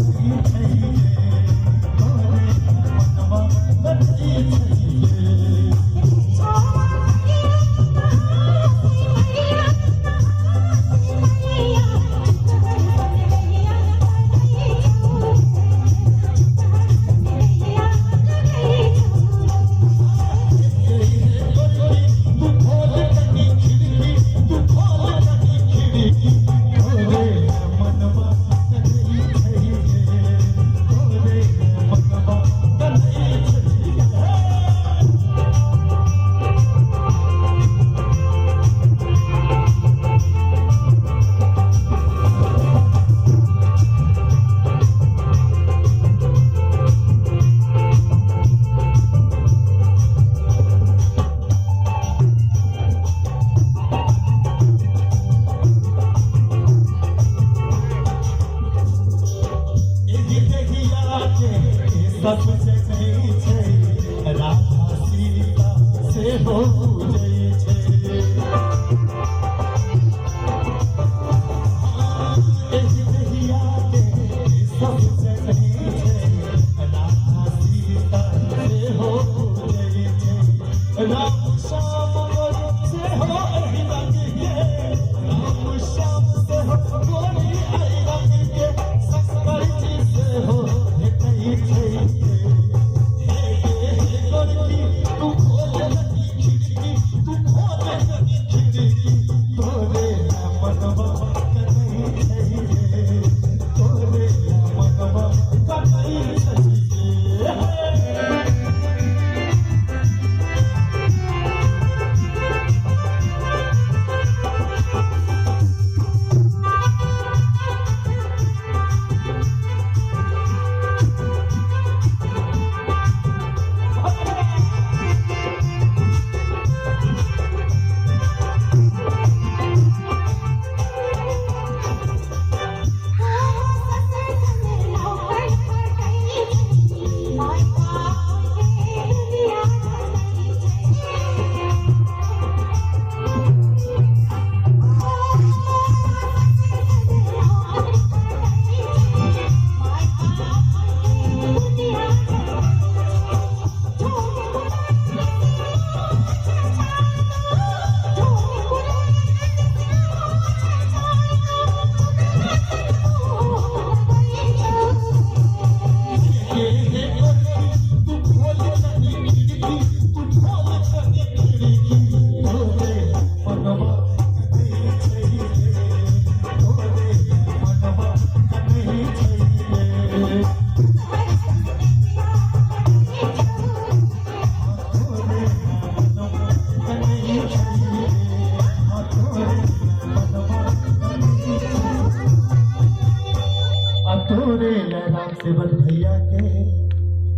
कनै छै गे, तोरे मनवा कनै छै गे। तू खोल कनी खिड़की, तू खोल कनी खिड़की, तोरे मनवा कनै छै गे, तोरे मनवा कनै छै गे। एहि देहिया के सब जनै छै, राधा सीता सेहो पूजै छै। एहि देहिया के सब जनै छै, राधा सीता सेहो पूजै छै। राम श्याम गोरी सेहो एहि रंग के, राम श्याम सेहो गोरी एहि रंग के, शंकर जी सेहो भेटै छै गे। हे गे हे गोरकी, तू खोल कनी खिड़की, तू खोल कनी खिड़की, तोरे मनवा कनै छै गे, तोरे मनवा कनै छै गे। हे हे गोरकी, तू खोल कनी खिड़की, तू खोल कनी खिड़की, तोरे मनवा कनै छै गे, तोरे मनवा कनै छै गे। तोरे मनवा कनै छै गे, तोरे मनवा कनै छै। आ तोरे ले राम सेवक भैया के।